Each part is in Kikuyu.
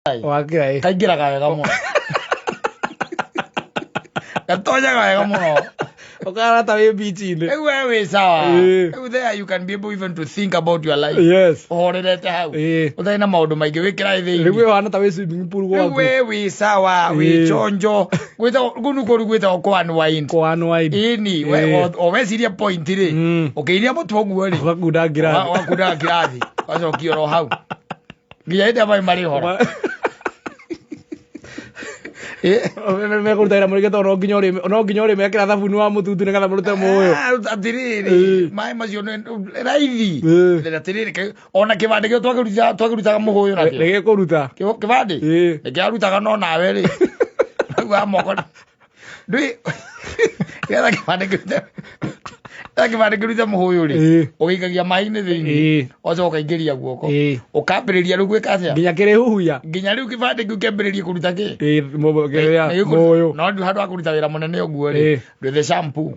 Wa kĩraĩ. Kaingĩraga wega mũno, gatonyaga wega mũno. Ũkahana ta wĩ beach-inĩ. Rĩu we wĩ sawa. Rĩu there you can be able even to think about your life. Ũhorerete hau. Ũtarĩ na maũndũ maingĩ wĩ kĩraĩ Rĩu thĩinĩ. ũhana ta wĩ swimming pool Rĩu gwaku. we wĩ sawa, wĩ chonjo. Gwĩtagwo kũu nĩkuo rĩu gwĩtagwo kũ unwind. Kũ unwind. Ĩni, o weciria point rĩ, ũkĩiria mũtwe ũguo rĩ, Ũgakunda ngirathi. Ũgakunda ngirathi, ũgacokia oro hau. Nginya hĩndĩ ĩrĩa maĩ marĩhora. Mekũruta wĩra mũingĩ tondũ no nginya ũrĩmekĩra thabuni wa mũtutu nĩgetha mũrute mũyũ. Ah, atĩrĩrĩ, maĩ macio nĩ raithi. Atĩrĩrĩ, ona kĩbandĩ kĩo twakĩrutaga mũhũyũ nakĩo. Nĩgĩkũruta. Kĩbandĩ? Nĩkĩarutaga no nawe rĩ. Rĩu wa moko. Ndũĩ, nĩgetha kĩbandĩ kĩrute, nĩgetha kĩbandĩ kĩrute mũhũyũ rĩ, ũgĩikagia maĩ-inĩ thĩinĩ, ũgacoka ũkaingĩria guoko. Ũkambĩrĩria rĩu gwĩka atĩa? Nginya kĩrĩhuhuia. Nginya rĩu kĩbandĩ kĩu kĩambĩrĩrie kũruta kĩ? Kĩrĩa, Nĩ gĩkũruta- mũhũyũ. No rĩu handũ ha kũruta wĩra mũnene ũguo rĩ, ndwethe shampoo.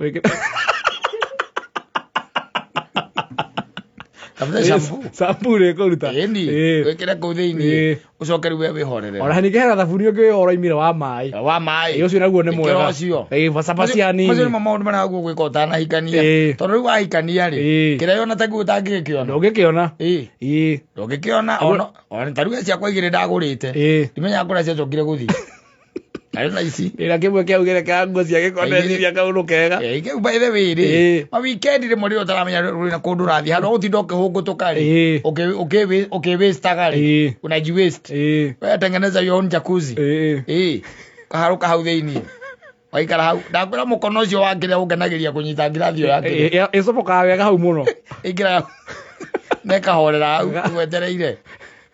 Tafuta shampoo. Shampoo rĩ kũruta. Ĩni, wĩkĩre kũu thĩinĩ. Ũcoke rĩu we wĩhorere. Ona ningĩ hena thabuni ũngĩ wĩ ũroimire wa maĩ. Wa maĩ. Ũcio naguo nĩ Ĩkĩra mwega. ũcio. Cabaci hanini. Macio nĩmo maũndũ marĩa wagĩrĩirwo gwĩka ũtanahikania. Tondũ rĩu wahikania rĩ, kĩrĩa yona taguo ũtangĩgĩkĩona. Ndũngĩkĩona. Ndũngĩkĩona, ona ta rĩu ciakwa igĩrĩ ndagũrĩte. Ndimenyaga kũrĩa ciacokire gũthiĩ. Arĩ na ici. Ĩra kĩmwe kĩa ugire kĩa nguo cia gĩkonde ciria kaũndũ kega. Kĩu by the way rĩ, ma weekend rĩmwe rĩrĩa ũtaramenya rwĩna kũndũ ũrathiĩ, handũ ha gũtinda ũkĩhũngũtũka rĩ, ũkĩwastaga rĩ, unajiwaste. Wewe tengeneza your own jacuzzi. Kaharũka hau thĩinĩ. Waikara hau. Ndakwĩra mũkono ũcio wa kĩrĩa ũngenagĩria kũnyita ngirathi ĩyo ya kĩrĩa. Ĩcomokaga wega hau mũno. Ĩingĩraga na ĩkahorera hau wetereire.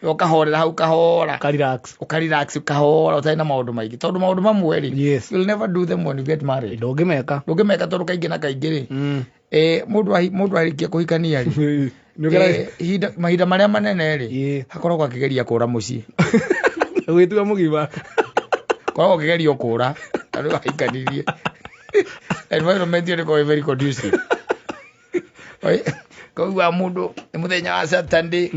Ũkahorera hau kahora. Ũka relax. Ũka relax kahora ũtarĩ na maũndũ maingĩ. Tondũ maũndũ mamwe rĩ, you'll never do them when you get married. Ndũngĩmeka. Ndũngĩmeka tondũ kaingĩ na kaingĩ rĩ, mũndũ arĩkia kũhikania rĩ, mahinda marĩa manene rĩ, hakoragwo akĩgeria kũra mũciĩ. Gwĩtua mũgima. Koragwo ũkĩgeria kũra, tondũ wahikanirie. Environment ĩyo ndĩkoragwo ĩ very conducive. Oi, koguo wa mũndũ nĩ mũthenya wa Saturday.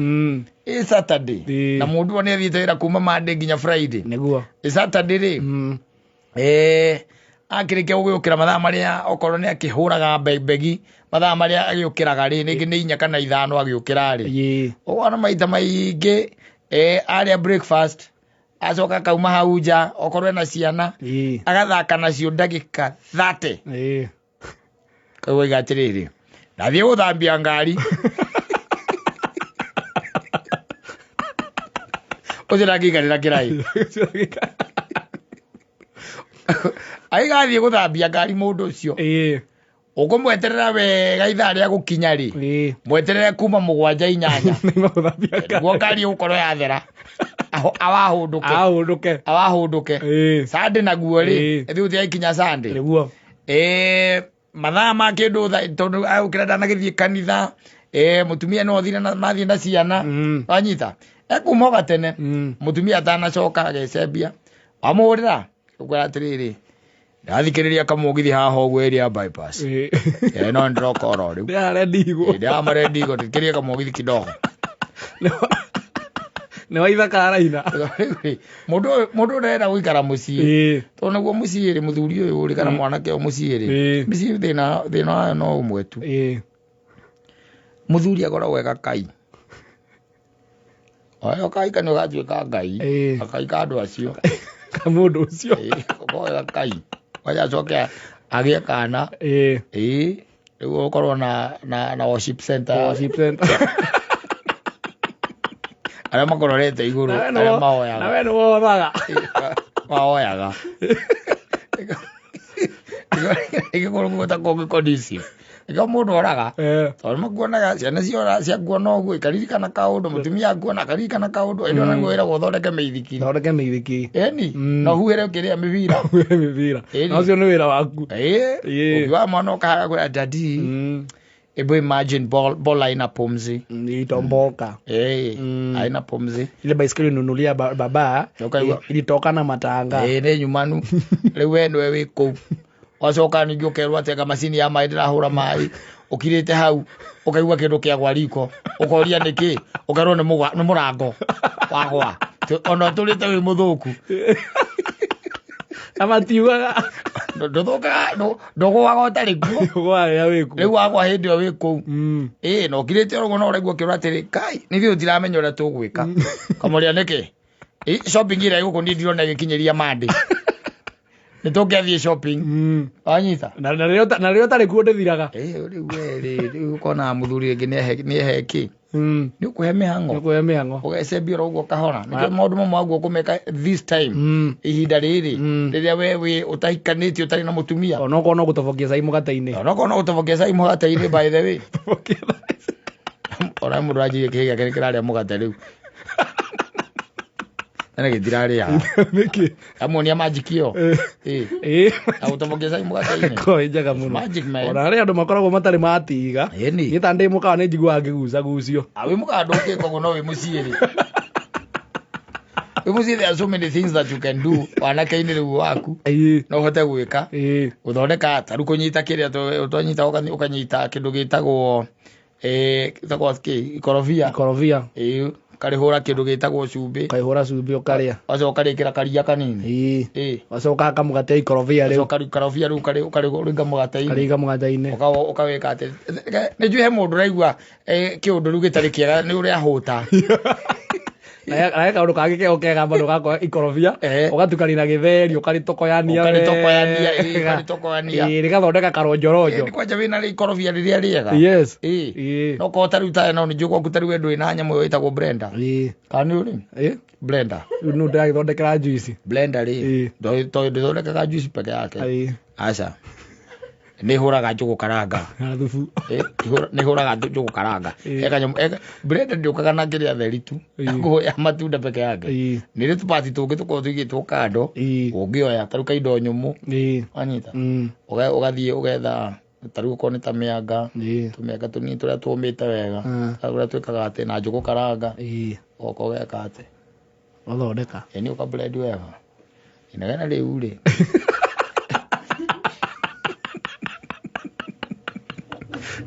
Ĩ Saturday. Na mũndũ ũyũ nĩ athiĩte wĩra kuma Monday nginya Friday. Nĩguo. Ĩ Saturday rĩ, akĩrĩkia gũgĩũkĩra mathaa marĩa okorwo nĩ akĩhũraga mbegi, mathaa marĩa agĩũkĩraga rĩ, rĩngĩ nĩ 4 kana 5 agĩũkĩra rĩ. Ũguo na maita maingĩ, arĩa breakfast, acoka akauma hau nja, okorwo ena ciana, agathaka nacio ndagĩka 30. Koguo oiga atĩrĩrĩ, ndathiĩ gũthambia ngari. Ũcio ndangĩikarĩra kĩraĩ. Agĩgathiĩ gũthambia ngari mũndũ ũcio. Ũkũmweterera wega ithaa rĩa gũkinya rĩ, mweterere kuma mũgwanja inyanya. Nĩguo ngari ĩgũkorwo yathera. Awahũndũke. Ahũndũke. Awahũndũke. Sunday naguo rĩ, ĩthiĩ gũtigakinya Sunday. Nĩguo. Mathaa ma kĩndũ thaa, tondũ agũkĩra ndanagĩthiĩ kanitha, mũtumia no athire na, mathiĩ na ciana. Wanyita? Ekuma o gatene. Mũtumia atanacoka agecembia. Wamũhũrĩra, ũkwĩra atĩrĩrĩ, ndathikĩrĩria kamũgithi haha ũguo area bypass. No ndĩroka oro rĩu. Ndĩrarĩa ndigũ. Ndĩramarĩa ndigũ, ndĩkĩrie kamũgithi kidogo. Nĩ waitha karaina. Mũndũ ũyũ, mũndũ ũrenda gũikara mũciĩ. Tondũ naguo mũciĩ rĩ, mũthuri ũyũ rĩ, kana mwanake ũyũ mũciĩ rĩ, mĩciĩ thĩna wayo no ũmwe tu. Mũthuri akoragwo eka Kai. Oyo Kai kana ũgatuĩka Ngai. Akaika andũ acio. Ka mũndũ ũcio. Ũkoragwo eka Kai. Wacha acoke agĩe kana. Rĩu ũkorwo na worship center. Worship center. Arĩa makororete igũrũ, Na we arĩa nĩwo- mahoyaga. na we nĩwe wothaga. Mahoyaga. Ĩgĩkorwo guo ta kũngĩ conducive. Nĩkĩo mũndũ oraga. Tondũ makuonaga ciana ciora ciakuona ũguo ikaririkana kaũndũ, mũtumia akuona akaririkana kaũndũ, ĩndĩ ona nĩguo wĩragwo ũthondeke mĩithikiri. Thondeke mĩithikiri. Ĩni, na ũhuhĩre ũkĩrĩa mĩbira. Ũhuhĩre mĩbira. Na ũcio nĩ wĩra waku. Ũngiuga mwana ũkahaga kwĩra daddy. Ebu imagine ball haina pumzi. Ilitomboka. Haina pumzi. Ile baiskeli ununulia baba, ilitoka na matanga. Nĩ nyumanu. Rĩu we nĩwe wĩ kũu. Wacoka ningĩ ũkerwo atĩ anga macini ya maĩ ndĩrahũra maĩ. Ũkirĩte hau, ũkaigua kĩndũ kĩagwa riko. Ũkoria nĩkĩ? Ũkerwo nĩ mũrango wagwa. Ona ũtũrĩte wĩ mũthũku. Na matiugaga. Ndũthũkaga, ndũgũaga ũtarĩ kuo. Ũgwarĩa wĩ kuo. Rĩu wagwa hĩndĩ ĩyo wĩ kũu. Mm. Ĩĩ, na ũkirĩte ũguo no ũraigua ũkĩũra atĩrĩ, Kai, nithuĩ tũtiramenya ũrĩa tũgwĩka. Kamũria nĩkĩ? Ĩ, shopping ĩrĩa ĩ gũkũ niĩ ndirona ĩgĩkinyĩria Monday. Nĩ tũngĩathiĩ shopping. Mm. Wanyita? Na rĩrĩa ũtarĩ kuo ndĩthiraga. Ĩĩ, rĩu we rĩ, rĩu ũkona mũthuri rĩngĩ nĩehe kĩ? Mm. Nĩ ũkũhe mĩhang'o. Nĩ ũkũhe mĩhang'o. Ũgecembia oro ũguo kahora. Nĩkĩo maũndũ mamwe waguo kũmeka this time. Mm. Ihinda rĩrĩ. Mm. Rĩrĩa we wĩ ũtahikanĩtie ũtarĩ na mũtumia. Onokorwo no gũtobokia cai mũgate-inĩ. Onokorwo no gũtobokia cai mũgate-inĩ by the way. Tobokia cai. Ona mũndũ anjirie kĩhĩ gĩake nĩ kĩrarĩa mũgate rĩu. Tene gĩtirarĩa. Nĩkĩ? Amuonia magic ĩyo. Ĩĩ. Ĩĩ. Na gũtobokia cai mũgate-inĩ. Ko ĩ njega mũno. Magic man. Ona harĩ andũ makoragwo matarĩ matiga. Ĩni. Niĩ ta ndĩ mũkawa nĩ njiguaga ngĩgucagucio. Ah, wĩ mũkawa ndũngĩka ũguo no wĩ mũciĩ rĩ. Wĩ mũciĩ there are so many things that you can do wanake-inĩ rĩu waku. Ĩĩ. No ũhote gwĩka. Ĩĩ. Gũthondeka ta rĩu kũnyita kĩrĩa twanyita ũkanyita kĩndũ gĩtagwo gĩtagwo kĩ ikorobia. Ikorobia. Ĩĩ, ũkarĩhũra kĩndũ gĩtagwo cumbĩ. Ũkaihũra cumbĩ ũkarĩa. Wacoka ũkarĩkĩra karia kanini. Ĩĩ. Ĩĩ. Wacoka kamũgate ikorobia rĩu. Wacoka ikorobia rĩu ũkarĩringa mũgate-inĩ. Karĩiga mũgate-inĩ. Ũkawĩka atĩ nĩ njũĩ he mũndũ ũraigua kĩũndũ rĩu gĩtarĩ kĩega nĩ ũrĩa ahũta. Na he kaũndũ kangĩ keo kega bado gakoya ikorobia. Eh. Ũgatukania na gĩtheri ũkarĩtokoyania Ũkarĩtokoyania, ĩĩ, wega. ũkarĩtokoyania. Ĩĩ, rĩgathondeka karonjoronjo. Nĩ kwanja wĩna ikorobia rĩrĩa rĩega. Yes. Ĩĩ. Ĩĩ. No korwo ta rĩu ta no nĩ njũĩ gwaku ta rĩu we ndũrĩ na nyamũ ĩyo ĩtagwo blender. Ĩĩ. Kana nĩ ũrĩ? Ĩĩ. Blender. Rĩu nũ ndĩragĩthondekera juice. Blender rĩ. Ĩĩ. Ndĩthondekaga juice peke yake. Ĩĩ. Aca. Nĩ ĩhũraga njũgũ karanga. Na thubu. Nĩ ĩhũraga njũgũ karanga. Ĩĩ. He kanyamũ, blender ndĩũkaga na kĩrĩa theri tu. Ĩĩ. Ya matunda peke yake. Ĩĩ. Nĩ rĩ tũpati tũngĩ tũkoragwo tũigĩtwo kando. Ĩĩ. Ũngĩoya ta rĩu kaindo nyũmũ. Ĩĩ. Wanyita? Mm. Ũgathiĩ ũgetha ta rĩu okorwo nĩ ta mĩanga. Ĩĩ. Tũmĩanga tũnini tũrĩa tũũmĩte wega. Ah. Ũrĩa twĩkaga atĩ na njũgũ karanga. Ĩĩ. Ũgoka ũgeka atĩ. Ũthondeka. Ĩĩ nĩ ũka blend wega. Inegene rĩu rĩ.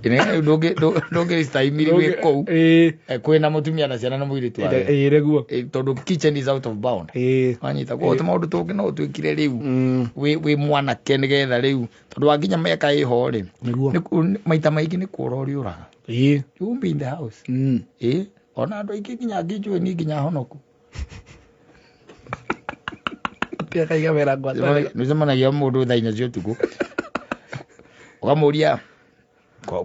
Inegene rĩu ndũngĩrĩcitaimiri wĩ kũu. Ĩĩ. Kwĩna mũtumia na ciana na mũirĩtu wake. Ĩĩ nĩguo. Tondũ kitchen is out of bound. Ĩĩ. Wanyita koguo tũmaũndũ tũngĩ no ũtwĩkire rĩu. Mm. Wĩ mwanake nĩgetha rĩu tondũ wanginya mĩaka ĩho rĩ. Nĩguo. Maita maingĩ nĩ kũra ũrĩũraga. Ĩĩ. You won't be in the house. Mm. Ĩĩ. Ona andũ aingĩ nginya angĩ njũĩ niĩ nginya honoku. Akaiga wĩra ngwatanĩro. Nĩũcemanagia mũndũ thaa inya cia ũtukũ. Ũkamũria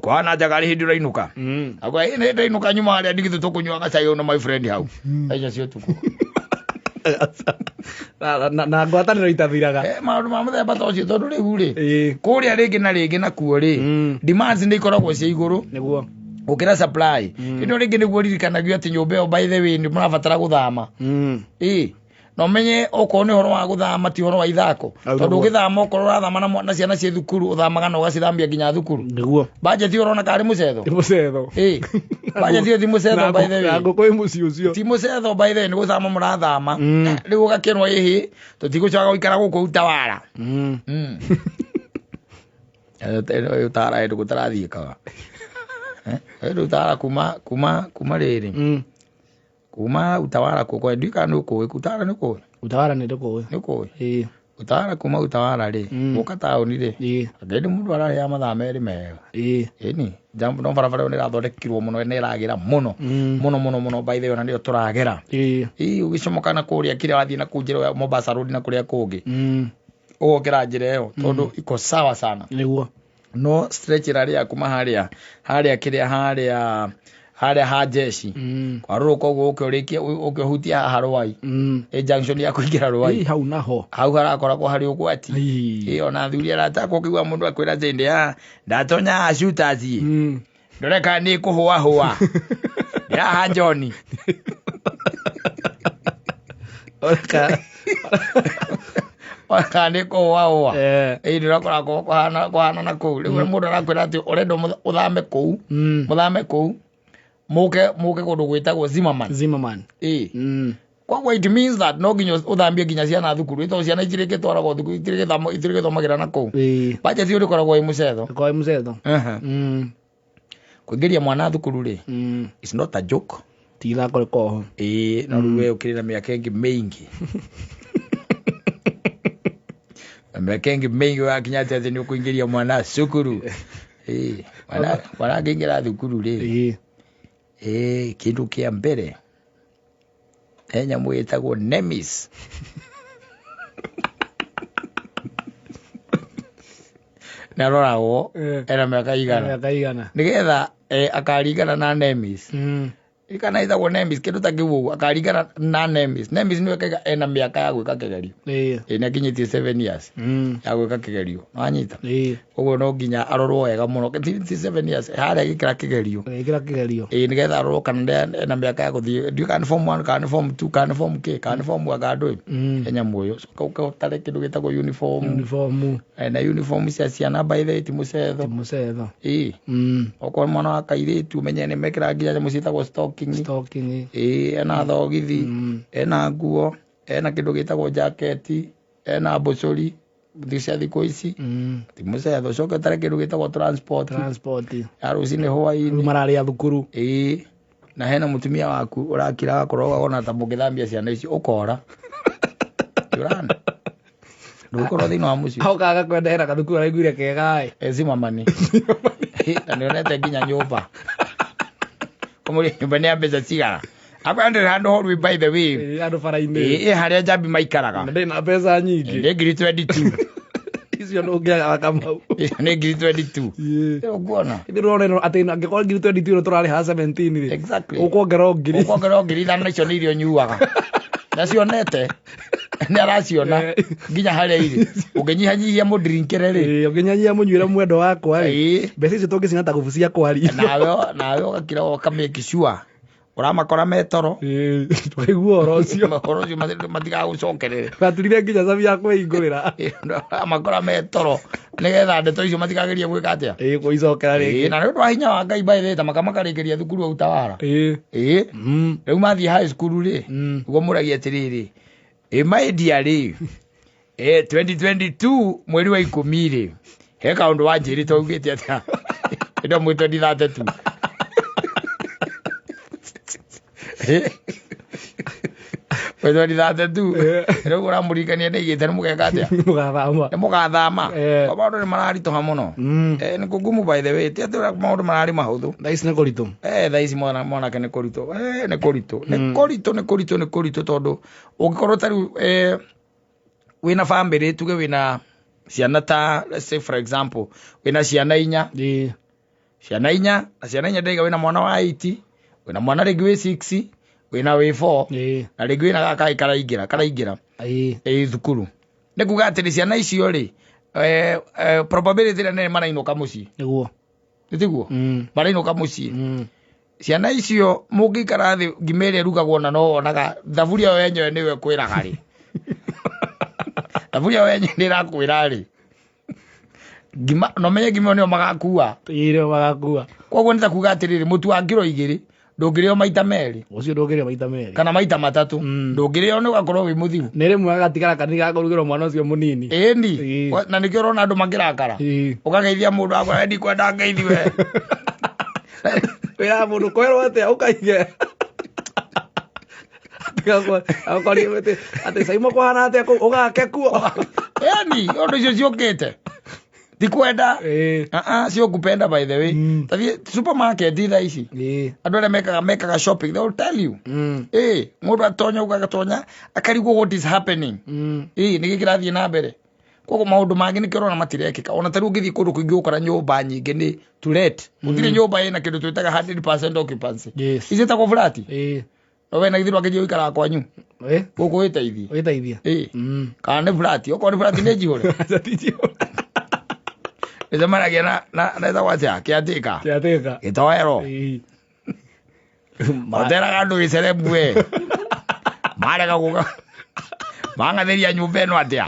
kwana njaga rĩ hĩndĩ ũrainũka. Mm. Akwa ĩ nĩ ndainũka nyuma harĩa ndigithũ tũkũnyuaga cai na my friend hau. Thaa inya cia ũtukũ. Na ngwatanĩro itathiraga. Maũndũ ma mũthemba ta ũcio tondũ rĩu rĩ Ĩĩ. kũrĩa rĩngĩ na rĩngĩ nakuo rĩ Mm. demands nĩ ikoragwo cia igũrũ Nĩguo. gũkĩra supply. Ĩno rĩngĩ nĩguo ririkanagio atĩ nyũmba ĩyo by the way nĩ mũrabatara gũthama. Mm. Ĩĩ. Na ũmenye okorwo nĩ ũhoro wa gũthama ti ũhoro wa ithako. Au Tondũ nĩguo. ũgĩthama okorwo ũrathama na ciana ciĩ thukuru ũthamaga na ũgacithambia nginya thukuru. Nĩguo. Budget ĩyo ũrona karĩ mũcetho. Nĩ mũcetho. Ĩĩ. Budget ĩyo ti mũcetho by the Na way. ngũkũ ĩ mũciĩ ũcio. Ti mũcetho by the way nĩ gũthama mũrathama. Mm. Rĩu ũgakĩrwo ĩhĩ tũtigũcoka gũikara gũkũ Utawala. Mm. Mm. Utawala hĩndĩ gũtarathiĩkaga. Hĩndĩ Utawala kuma rĩrĩ. Mm. Kuma Utawala kũkũ ndiũĩ kana nĩ ũkũĩ Utawala nĩ ũkũĩ? Utawala nĩ ndĩkũĩ. Nĩ ũkũĩ? Ĩĩ. Utawala kuma Utawala rĩ Mm. gũka taũni rĩ Ĩĩ. anga mũndũ ararĩa mathaa merĩ mega. Ĩĩ. Ĩni jambo no barabara ĩyo nĩ ĩrathondekirwo mũno nĩ ĩragĩra mũno. Mm. Mũno mũno mũno by the way ona nĩyo tũragera. Ĩĩ. Ĩĩ ũgĩcomoka na kũrĩa kĩrĩa wathiĩ na kũu njĩra ya Mombasa Road na kũrĩa kũngĩ. Mm. Ũgokĩra njĩra ĩyo tondũ iko sawa sana. Nĩguo. No stretch ĩrarĩa kuma harĩa harĩa kĩrĩa harĩa harĩa ha jeshi. Mm. Kwarũrũka ũguo ũke ũrĩkie ũke ũhutie haha Rwai. Mm. Ĩ junction ya kũingĩra Rwai. Ĩĩ hau naho. Hau harakoragwo harĩ ũgwati. Ĩĩ. Ĩĩ ona athuri arata akwa ũkĩigua mũndũ akwĩra atĩ ndĩa ndatonya haha shooters ĩ. Mm. Ndore kana nĩ kũhũahũa. Ndĩ haha John. Oreka. Kana nĩ kũhũahũa. Eh. Ĩĩ nĩ ũrakora kũhana na kũu. Rĩu mũndũ arakwĩra atĩ ũrenda ũthame kũu. Mm. Mũthame kũu. Mũke kũndũ gwĩtagwo Zimmerman. Zimmerman. Ĩĩ. Mm. Koguo it means that no nginya ũthambie nginya ciana thukuru tondũ ciana itirĩgĩtwaragwo thukuru itirĩgĩthomagĩra na kũu. Ĩĩ. Budget ĩyo ndĩkoragwo ĩ mũcetho. Ĩkoragwo ĩ mũcetho. Aha. Mm. Kũingĩria mwana thukuru rĩ Mm. it's not a joke. Ti ithako rĩkoragwo ho. Ĩĩ, no rĩu we ũkĩrĩ na mĩaka ĩngĩ mĩingĩ, na mĩaka ĩngĩ mĩingĩ wakinya atĩ atĩ nĩ ũkũingĩria mwana cukuru. Ĩĩ, mwana angĩingĩra thukuru rĩ, ĩĩ, kĩndũ kĩa mbere he nyamũ ĩtagwo nemis. Nĩaroragwo ena mĩaka igana, Mĩaka igana. Nĩgetha akaringana na nemis. Kana ĩtagwo nemis, kĩndũ ta kĩu ũguo, akaringana na nemis. Nemis nĩwe kaiga ena mĩaka ya gwĩka kĩgerio. Ĩĩ, nĩakinyĩtie 7 years ya gwĩka kĩgerio, wanyita? Ũguo no nginya arorwo wega mũno. Ti 7 years harĩa agĩkĩra kĩgerio. Agĩkĩra kĩgerio. Ĩĩ, nĩgetha arorwo kana ena mĩaka ya gũthiĩ, ndiũĩ kana nĩ form 1, kana nĩ form 2, kana nĩ form K, kana nĩ form 1, kana ndũĩ. He nyamũ ĩyo, coka ũke ũtare kĩndũ gĩtagwo uniform. Uniform. Na uniform cia ciana, by the way, ti mũcetho. Ti mũcetho. Ĩĩ. Okorwo mwana wa kairĩtu, ũmenye nĩ mekĩraga nginya nyamũ ciĩtagwo stocking. Stocking. Ĩĩ, ena thogithi, ena nguo, ena kĩndũ gĩtagwo jaketi, ena mbũcũri cia thikũ ici. Ti mũcetho. Ũcoke ũtare kĩndũ gĩtagwo transport. Transport. Ya rũcinĩ, hwaĩ-inĩ. Rĩu mararĩa thukuru. Ĩĩ, na hena mũtumia waku ũrakira agakorwo ũgakona ta mũngĩthambia ciana icio ũkora ũrana ndũgũkorwo thĩinĩ wa mũciĩ. Aoka agakwendehera gathukuru araiguire kega ĩ. Ezimamani na nĩonete nginya nyũmba, kũmũria nyũmba nĩ ya mbeca cigana, akwĩra ndĩrĩ handũ horu, by the way. Ĩĩ, andũ bara-inĩ. Ĩĩ, harĩa njambi maikaraga. Na ndĩna mbeca nyingĩ. Nĩ ngiri 22. Icio ndũngĩaga, Kamau. Nĩ ngiri 22. Ũkuona. Ithuĩ ũrona ĩno atĩ angĩkorwo ngiri 22 ĩno tũrarĩha 17 rĩ, ũkuongerera o ngiri. Ũkuongerera o 5,000, icio nĩ irio nyuaga nacionete, nĩ araciona nginya harĩa irĩ ũngĩnyihanyihia mũndirinkĩre rĩ. Ĩĩ, ũngĩnyanyia mũnyuĩre mwendo wakwa rĩ, mbeca icio tũngĩcina ta ngubu cia kwaria. Nawe ũgakira ũkamake sure ũramakora metoro. Ĩĩ, twaigua ũhoro ũcio. Ũhoro ũcio matigagũcokerere. Gaturire nginya cabi ya kwĩhingũrĩra. Ũramakora metoro nĩgetha ndeto icio matikagerie gwĩka atĩa? Ĩĩ, kũicokera rĩngĩ. Na nĩ ũndũ wa hinya wa Ngai, by the way, ta makamakarĩkĩria thukuru au Tawara. Ĩĩ, rĩu mathiĩ high school rĩ, nĩguo mũragia atĩrĩrĩ, ĩ maidia rĩ, 2022 mweri wa 10 rĩ, he kaũndũ wanjĩrĩte augĩte atĩa ĩndo mwĩ 2032. Mwĩ 2032 rĩu ũramũririkania nĩ igĩte nĩ mũgeka atĩa? Mũgathama. Nĩ mũgathama. Maũndũ nĩ mararitũha mũno. Nĩ kũgumu, by the way, ti atĩ ũrĩa maũndũ mararĩ mahũthũ. Thaa ici nĩ kũritũ. Thaa ici mwana mwanake nĩ kũritũ. Nĩ kũritũ, nĩ kũritũ, nĩ kũritũ, nĩ kũritũ, tondũ ũngĩkorwo ta rĩu wĩna family, tuge wĩna ciana ta, let's say for example, wĩna ciana inya. Ciana inya, na ciana inya ndaiga wĩna mwana wa 8, wĩna mwana rĩngĩ wĩ 6, wĩna wĩ 4, na rĩngĩ wĩna gaka karaingĩra karaingĩra ĩ thukuru. Nĩ kuga atĩrĩ, ciana icio rĩ, probability ĩrĩa nene marainũka mũciĩ. Nĩ tiguo? Marainũka mũciĩ. Ciana icio mũngĩikara thĩ, ngima ĩrĩa ĩrugagwo na no wonaga thaburia ĩyo yenyewe nĩyo ĩkwĩraga rĩ, thaburia ĩyo yenyewe nĩ ĩrakwĩra rĩ ngima, na ũmenye ngima ĩyo nĩyo magakua. Ĩĩ, nĩo magakua. Koguo nĩ ta kuga atĩrĩrĩ, mũtu wa kiro 2 ndũngĩrĩo maita merĩ. Ũcio ndũngĩrĩa maita merĩ. Kana maita matatũ. Ndũngĩrĩo, nĩ ũgakorwo wĩ mũthiru. Nĩ rĩmwe agatigara kanini ga kũrugĩrwo mwana ũcio mũnini. Ĩni. Na nĩkĩo ũrona andũ makĩrakara. Ũkageithia mũndũ akwĩra ndikwenda ngeithi we. Wĩraga mũndũ kwerwo atĩa ũkaige atĩ caimo kũhana atĩa kũu ũgake kuo. Ĩni ũndũ icio ciũkĩte ti kwenda. Ah, ah, sio kupenda, by the way. Tathiĩ supermarket thaa ici, andũ arĩa mekaga shopping, they will tell you. Mũndũ atonya ũguo, agatonya akarigwo what is happening. Nĩkĩ kĩrathiĩ na mbere? Koguo maũndũ mangĩ nĩkĩo ũrona matirekĩka. Ona ta rĩu ũngĩthiĩ kũndũ kũingĩ, ũgũkora nyũmba nyingĩ nĩ to let. Gũtirĩ nyũmba ĩna kĩndũ twĩtaga 100% occupancy. Ici ciĩtagwo flat. No we na githĩ ndwakĩnjia gũikaraga kwanyu gũkũ wĩteithie? Wĩteithia. Kana nĩ flat, okorwo nĩ flat nĩ njihũre. Aca, ti njihũre. Ĩcemanagia na ĩtagwo atĩa, kĩatĩka. Kĩatĩka. Gĩtoero. Ũteraga andũ gĩcerebu we marega gũka mang'athĩria nyũmba ĩno atĩa?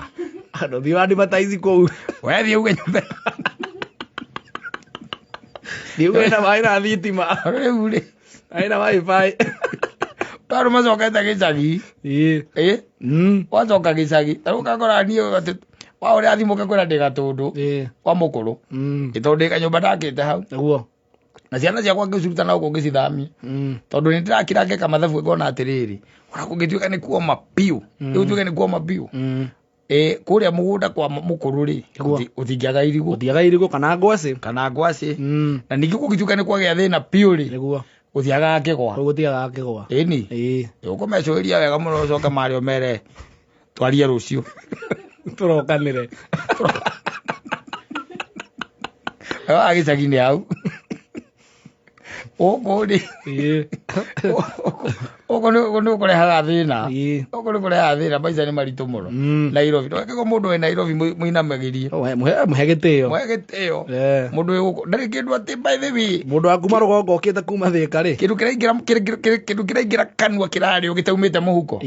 Andũ thiĩ advertise kũu. Wethiĩ uge nyũmba. Thiĩ uge na maĩ na thitima. Rĩu rĩ, maĩ na wifi. Tondũ macokete gĩcagi. Ĩ wacoka gĩcagi, ta rĩu ũgakora niĩ atĩ wa ũrĩa thimũ ũkakwĩra ndĩ Gatũndũ kwa mũkũrũ. Ĩ tondũ ndĩ kanyũmba ndakĩte hau. Nĩguo. Na ciana ciakwa ngĩciruta na gũkũ ngĩcithamia. Tondũ nĩ ndĩrakira ngeka mathabu ngona atĩrĩrĩ, ona kũngĩtuĩka nĩ kuoma biũ, gũtuĩke nĩ kuoma biũ, kũrĩa mũgũnda kwa mũkũrũ rĩ, Nĩguo. gũtingĩaga irigũ. Gũtiaga irigũ kana ngwacĩ. Kana ngwacĩ. Na ningĩ kũngĩtuĩka nĩ kwagĩa thĩna biũ rĩ, Nĩguo. gũtiagaga kĩgwa. Kũu gũtiagaga kĩgwa. Ĩni. Ũkũmecũrĩria wega mũno ũcoke marĩa ũmere twarie rũciũ. Tũrokanĩre. Wa gĩcagi-inĩ hau. Gũkũ rĩ, gũkũ nĩ kũrehaga thĩna. Gũkũ nĩ kũrehaga thĩna, maica nĩ maritũ mũno. Nairobi, ndũgakĩgwo mũndũ wĩ Nairobi mũinamagĩrie. Mũhe gĩtĩo. Mũhe gĩtĩo. Mũndũ wĩ gũkũ ndarĩ kĩndũ atĩ by the way. Mũndũ wa kuma rũgongo okĩte kuma Thĩka rĩ. Kĩndũ kĩraingĩra, kĩndũ kĩraingĩra kanua kĩrarĩo gĩtaumĩte mũhuko.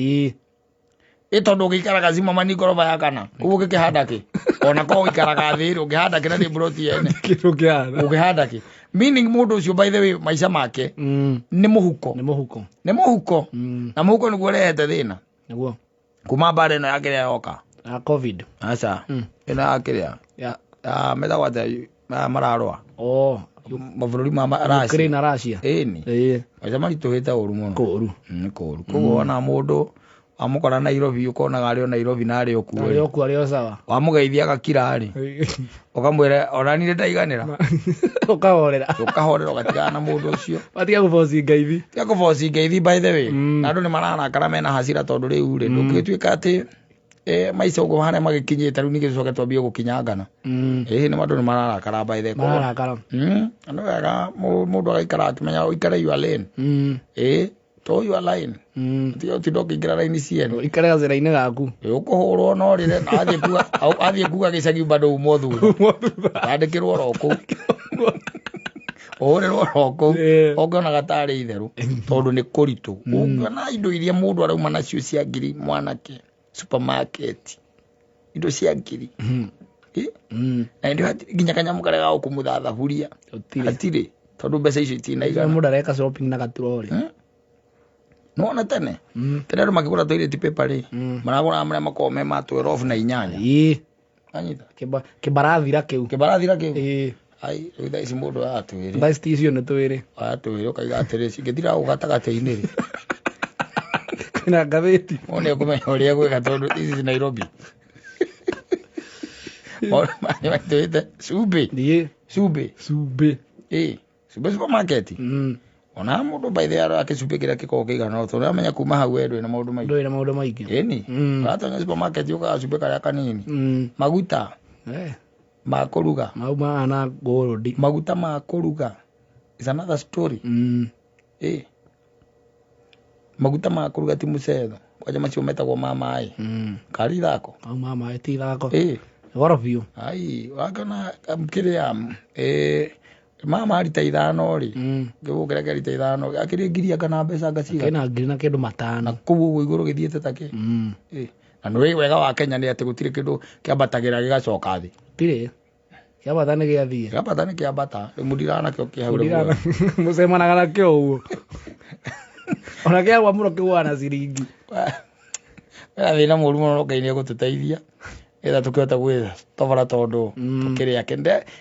Ĩ tondũ ũgĩikaraga Zimmerman ngoroba ya kana, ũguo ũngĩkĩhanda kĩ? Ona korwo ũikaraga thĩ rĩ, ũngĩhanda kĩ na nĩ mburoti yene? Kĩndũ kĩhana. Ũngĩhanda kĩ? Meaning mũndũ ũcio by the way maica make nĩ mũhuko. Nĩ mũhuko. Nĩ mũhuko. Na mũhuko nĩguo ũrehete thĩna. Nĩguo. Kuma mbara ĩno ya kĩrĩa yoka. Ya COVID. Aca. Ĩno ya kĩrĩa. Ya. Ya metagwo atĩa maya mararũa. Oh. Mabũrũri ma Russia. Ukraine na Russia. Ĩni. Maica maritũhĩte ũru mũno. Kũũru. Nĩ kũũru. Koguo wona mũndũ wamũkora Nairobi ũkonaga arĩ o Nairobi na arĩ o kuo. Arĩ o kuo, arĩ o sawa. Wamũgeithia agakira rĩ. Ũkamwĩra ona niĩ ndaiganĩra. Ũkahorera. Ũkahorera ũgatigana na mũndũ ũcio. Watiga kũboci ngeithi. Tiga kũboci ngeithi by the way. Na andũ nĩ mararakara mena hasira tondũ rĩu rĩ, ndũngĩtuĩka atĩ maica ũguo harĩa magĩkinyĩte rĩu ningĩ tũcoke twambie gũkinyangana. Nĩ andũ nĩ mararakara by the way. Mararakara. Andũ wega mũndũ agaikara akĩmenya ũikare your lane. To your line. Tiga ũtinde ũkĩingĩra raini ciene. Ũikare gacĩra-inĩ gaku. Ũkũhũrwo no rĩre, na athiĩ kuga gĩcagi bado umwo thutha. Umwo thutha. Wandĩkĩrwo oro kũu. Ũhũrĩrwo oro kũu. Ũngĩonaga tarĩ itherũ, tondũ nĩ kũritũ. Ũngĩona indo iria mũndũ arauma nacio cia ngiri mwanake, supermarket. Indo cia ngiri. Na ndio hatirĩ nginya kanyamũ karĩa ga gũkũmũthathaburia. Gũtirĩ. Hatirĩ. Tondũ mbeca icio itinaigana. Mũndũ areka shopping na gaturori. Nĩwona tene? Tene andũ makĩgũra toilet paper rĩ, maragũraga marĩa makoragwo me ma 12 na 8. Anyita. Kĩbarathira kĩu. Kĩbarathira kĩu? Ai, rĩu thaa ici mũndũ aratwĩre. Thaa ici icio nĩ twĩrĩ. Aratwĩre ũkaiga atĩrĩ, cingĩthira gũkũ gatagatĩ-inĩ rĩ. Kwĩna ngathĩti. Mũndũ nĩekũmenya ũrĩa egwĩka tondũ this is Nairobi. Maũndũ maya nĩmaitũrĩte. Cumbĩ. Cumbĩ. Cumbĩ. Cumbĩ supermarket. Ona mũndũ by the way akĩcumbĩ kĩrĩa gĩkoragwo kĩigana ũũ, tondũ nĩamenya kuma hau we ndũrĩ na maũndũ maingĩ. Ndũrĩ na maũndũ maingĩ. Ĩni. Ũratonya supermarket ũkaga cumbĩ karĩa kanini. Maguta. Ma kũruga. Mau mahana gold. Maguta ma kũruga. Is another story. Maguta ma kũruga ti mũcetho. Kwanja macio metagwo ma maĩ. Kari ithako. Mau ma maĩ ti ithako. Goro biũ. Ai, wakĩona kĩrĩa, mama rita 5 rĩ. Ngĩgũkĩra kĩrĩa kĩa rita 5, akĩrĩ ngiri anga na mbeca anga cigana? Kĩna ngiri na kĩndũ matano. Na kũu ũguo igũrũ gĩthiĩte ta kĩ? Na nĩ wega wa Kenya nĩ atĩ gũtirĩ kĩndũ kĩambatagĩra gĩgacoka thĩ. Gũtirĩ. Kĩambata nĩ gĩathiĩ. Kĩambata nĩ kĩambata. Rĩu mũndiraga nakĩo kĩ hau rĩu. Mũndiraga. Mũcemanaga nakĩo ũguo. Ona kĩagwa mũno kĩgũaga na ciringi. Wĩna thĩna mũru mũno no Ngai nĩegũtũteithia. Nĩgetha tũkĩhote gwĩtobora tondũ tũkĩrĩ ake.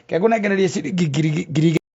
Kengũnengererie ciringi ngiri